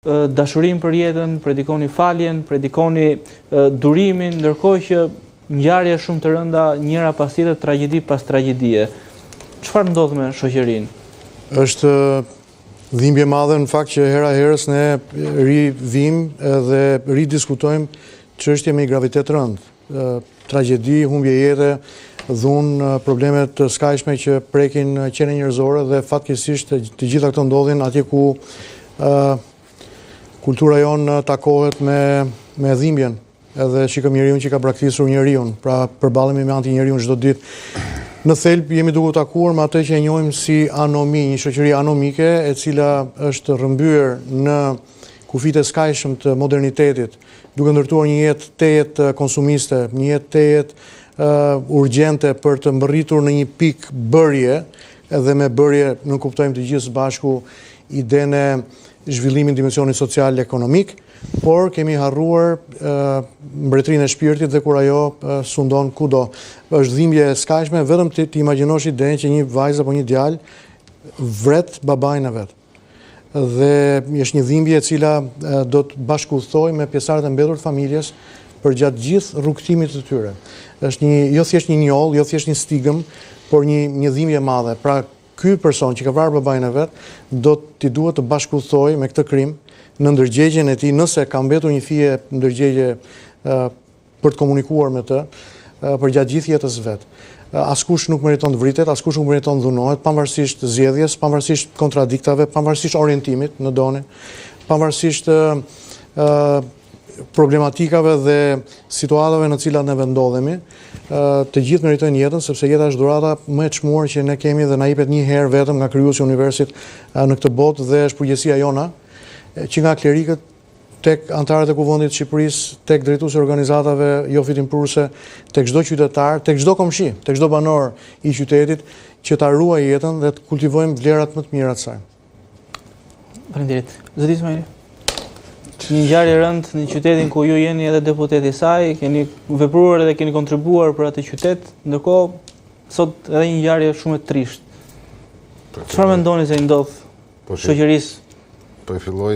Dashurinë për jetën, predikoni faljen, predikoni durimin, ndërkohë që ngjarje shumë të rënda njëra pas tjetrës, tragjedi pas tragjedie. Çfarë ndodh me shoqërinë? Është dhimbje e madhe në fakt që hera herës ne rivijmë dhe ridiskutojmë çështje me një gravitet të rëndë. Tragjedi, humbje jete, dhunë, probleme të skajshme që prekin qenien njerëzore dhe fatkeqësisht të gjitha këto ndodhin atje ku kultura jonë takohet me me dhimbjen edhe shikojmë njeriun që ka braktisur njeriun, pra përballemi me antinjeriun çdo ditë. Në thelb jemi duke u takuar me atë që e njohim si anomi, një shoqëri anomike e cila është rrëmbyer në kufijtë e skajshëm të modernitetit, duke ndërtuar një jetë tejet konsumiste, një jetë tejet urgjente për të mbërritur në një pikë bërje, edhe me bërje nënkuptojmë të gjithë së bashku idenë e zhvillimit në dimensionin social ekonomik, por kemi harruar mbretërinë e shpirtit dhe kur ajo sundon kudo. Është dhimbje e skajshme vetëm të imagjinosh idenë që një vajzë apo një djalë vret babain e vet. Dhe është një dhimbje e cila do të bashkudhëtojë me pjesëtarët e mbetur të familjes përgjatë gjithë rrugëtimit të tyre. Është një jo thjesht një njollë, jo thjesht një stigmë, por një një dhimbje e madhe. Pra ky person që ka vrarë babain e vet do t'i duhet të bashkudhëtojë me këtë krim në ndërgjegjen e tij, nëse ka mbetur një fije ndërgjegje për të komunikuar me të përgjatë gjithë jetës së vet. Askush nuk meriton të vritet, askush nuk meriton të dhunohet, pavarësisht zgjedhjes, pavarësisht kontradiktave, pavarësisht orientimit në doni, pavarësisht problematikave dhe situatave në të cilat ne vendodhemi, të gjithë meritojnë jetën, sepse jeta është dhurata më e çmuar që ne kemi dhe na jepet një herë vetëm nga krijuesi i universit në këtë botë dhe është përgjegjësia jona që nga klerikët tek anëtarët e Kuvendit të Shqipërisë, tek drejtuesit e organizatave jofitimprurëse, tek çdo qytetar, tek çdo komshi, tek çdo banor i qytetit që ta ruajë jetën dhe të kultivojmë vlerat më të mira të saj. Faleminderit. Zoti Ismaili. Një ngjarje e rëndë në qytetin ku ju jeni edhe deputet i saj, keni vepruar edhe keni kontribuar për atë qytet, ndërkohë sot edhe një ngjarje shumë e trishtë. Çfarë mendoni se i ndodh Po shoqërisë. Po e filloj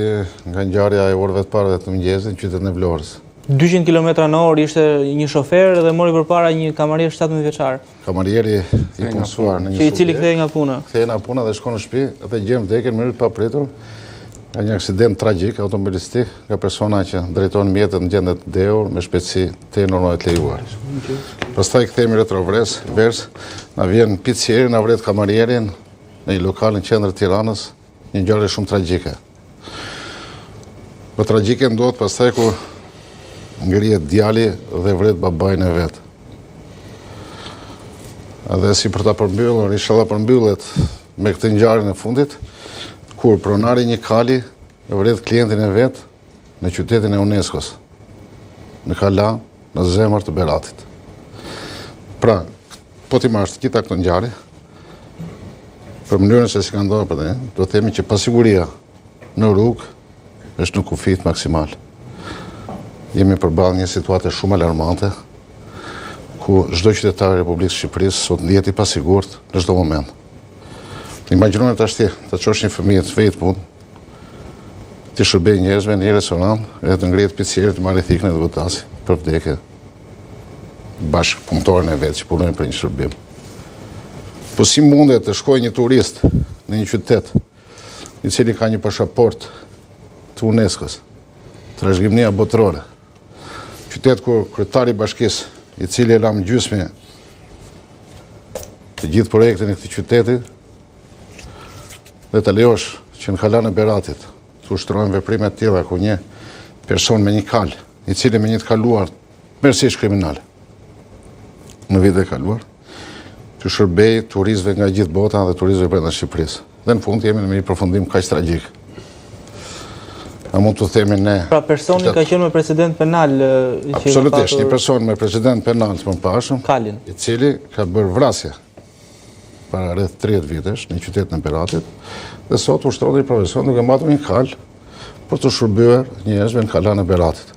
nga ngjarja e orëve të para të mëngjesit në qytetin e Vlorës. 200 km në orë ishte një shofer dhe mori përpara një kamarier 17 vjeçar. Kamarieri i punësuar në një subjekt. I cili kthehej nga puna. Kthehej nga puna dhe shkon në shtëpi dhe gjen vdekjen në mënyrë të papritur nga një aksident tragjik automobilistik nga persona që drejton mjetet në gjendje të dehur me shpejtësi tej normave të lejuar. Pastaj kthehemi retrovers, vers, na vjen picieri, na vret kamarierin, në një lokal në qendër të Tiranës, një ngjarje shumë tragjike. Më tragjike ndodh pastaj kur ngrihet djali dhe vret babain e vet. Dhe si për ta përmbyllur, inshallah përmbyllet me këtë ngjarjen e fundit, kur pronari i një kali vret klientin e vet në qytetin e UNESCO-s, në Kala, në zemër të Beratit. Pra, po t'i marrësh të gjitha këto ngjarje, për mënyrën se si ka ndodhur për ne, do të themi që pasiguria në rrugë është në kufijtë maksimal. Jemi përballë një situate shumë alarmante, ku çdo qytetar i Republikës së Shqipërisë sot ndihet i pasigurt në çdo moment. Imagjinoni tashti, të çosh një fëmijë të vejë në punë, t'i shërbejë njerëzve në një restorant, edhe të ngrihet picieri të marrë thikën e të godasë për vdekje bashkëpunëtorin e vet që punojnë për një shërbim. Po si mundet të shkojë një turist në një qytet i cili ka një pasaportë të UNESCO-s, trashëgimnia botërore, qytet ku kryetari i bashkisë, i cili e la më gjysmë të gjithë projektin e këtij qyteti, dhe të lejosh që në Kalanë e Beratit të ushtrohen veprime të tilla ku një person me një kalë, i cili me një të kaluar tmerrësisht kriminale në vitet e kaluar, të shërbejë turistëve nga gjithë bota dhe turistëve brenda Shqipërisë. Dhe në fund jemi në një përfundim kaq tragjik. A mund të themi ne... Pra personi ka qenë me precedent penal që Absolutisht, një person me precedent penal të mëparshëm, Kalin. i cili ka bërë vrasje para rreth 30 vitesh në qytetin e Beratit dhe sot ushtron një profesion duke mbajtur një kalë për të shërbyer njerëzve në Kalanë e Beratit.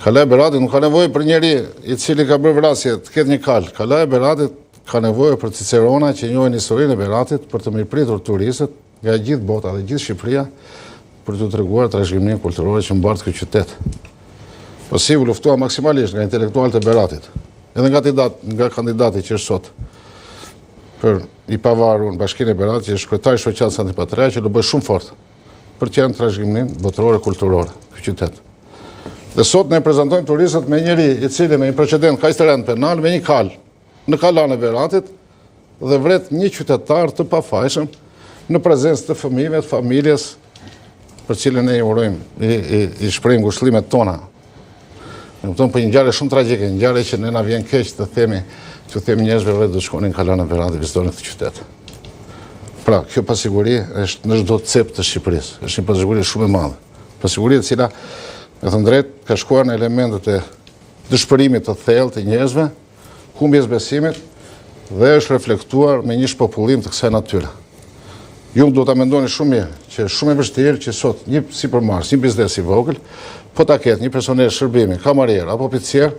Kala e Beratit nuk ka nevojë për njeri i cili ka bërë vrasje të ketë një kalë. Kala e Beratit ka nevojë për cicerona që njohin historinë e Beratit për të mirëpritur turistët nga gjithë bota dhe gjithë Shqipëria. Për të treguar trashëgiminë kulturore që mbart ky qytet. Po si u luftua maksimalisht nga intelektualët e Beratit, edhe nga kandidat, nga kandidati që është sot për i pavarur në Bashkinë e Beratit, që është kryetari i shoqatës Antipatrea, që loboi shumë fort për të qenë trashëgimi botërore kulturore ky qytet. Dhe sot ne prezantojmë turistët me njeri i cili me një precedent kaq të rëndë penal, me një kalë në kalanë e Beratit dhe vret një qytetar të pafajshëm në prezencë të fëmijëve, të familjes, për cilën ne i urojmë, i, i, i shprehim ngushëllimet tona. Më kupton, për një ngjarje shumë tragjike, një ngjarje që ne na vjen keq të themi, t'u themi njerëzve vetë do të shkoni në kalanë e Beratit, vizitoni këtë qytet. Pra, kjo pasiguri është në çdo cep të Shqipërisë, është një pasiguri shumë e madhe. Pasiguri e cila, me thënë drejt, ka shkuar në elementet e dëshpërimit të thellë të njerëzve, humbjes besimit dhe është reflektuar me një shpopullim të kësaj natyre. Ju duhet ta mendoni shumë mirë, që është shumë e vështirë që sot një sipërmarrës, një biznes i vogël, po ta ketë një personel shërbimi, kamarier apo picier,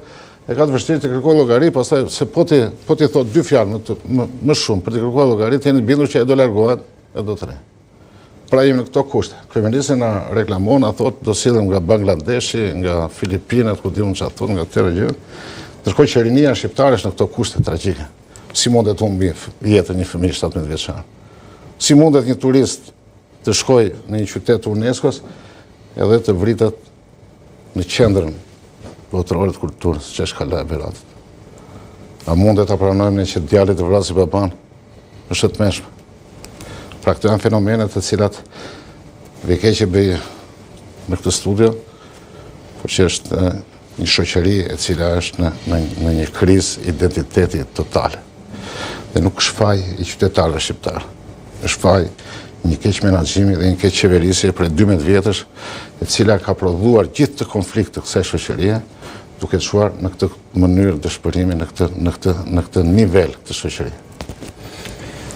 e ka të vështirë të kërkojë llogari, pastaj se po t'i po t'i thotë dy fjalë më, të, më, më shumë për të kërkuar llogari, të jeni të bindur që ai do largohet e do të rrijë. Pra jemi në këto kushte. Kryeministri na reklamon, na thotë do sjellim nga Bangladeshi, nga Filipinet, ku di unë çfarë thotë, nga tërë gjë. Ndërkohë që rinia shqiptare është në këto kushte tragjike. Si mundet të humbi jetën një fëmijë 17 vjeçar? Si mundet një turist të shkojë në një qytet të UNESCO-s edhe të vritet në qendrën botërore të kulturës, që është Kalaja e Beratit. A mundet ta pranojmë ne që djali të vrasë babanë? Është e tmerrshme. Pra këto janë fenomene të cilat vjen keq që bëj në këtë studio, por që është një shoqëri e cila është në, në, në një krizë identiteti totale. Dhe nuk është faj i qytetarëve shqiptarë. Është faj një keqmenaxhimi dhe një keqqeverisje prej 12 vjetësh, e cila ka prodhuar gjithë këtë konflikt të kësaj shoqërie, duke çuar në këtë mënyrë dëshpërimi në këtë në këtë në këtë nivel të shoqërisë.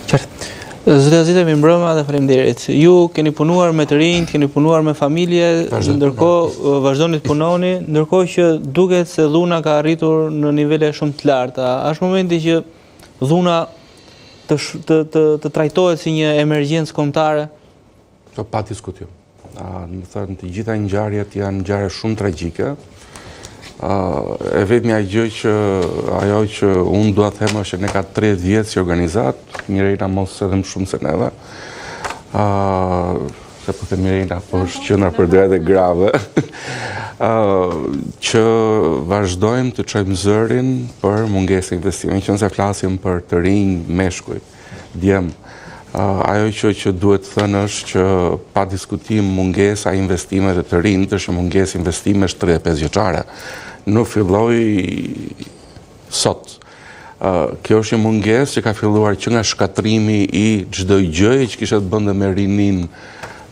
Qartë. Zoti Azizaj, mirëmbrëma dhe faleminderit. Ju keni punuar me të rinjtë, keni punuar me familje, ndërkohë vazhdoni të punoni, ndërkohë që duket se dhuna ka arritur në nivele shumë të larta. A është momenti që dhuna të të të, të trajtohet si një emergjencë kombëtare? Po pa diskutim. Domethënë, të gjitha ngjarjet janë ngjarje shumë tragjike. E vetmja gjë që ajo që unë dua të them është që ne ka 30 vjet si organizatë, Mirena mos edhe më shumë se neve. Se po them Mirena, po është qendra për drejtat e grave. që vazhdojmë të çojmë zërin për mungesë investimi, meqenëse flasim për të rinj meshkuj. Djem, ajo që që duhet thënë është që pa diskutim mungesa e investimeve te të rinjtë është një mungesë investimesh 35 vjeçare. Nuk filloi sot. Kjo është një mungesë që ka filluar që nga shkatërrimi i çdo gjëje që kishte të bënte me rininë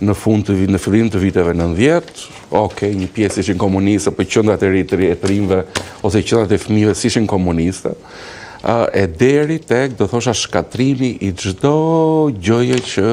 në fund të në fillim të viteve 90, ok, një pjesë ishin komuniste, po qendrat e të rinjve ose qendrat e fëmijëve s'ishin komuniste. E deri tek, do thosha, shkatërrimi i çdo gjëje që.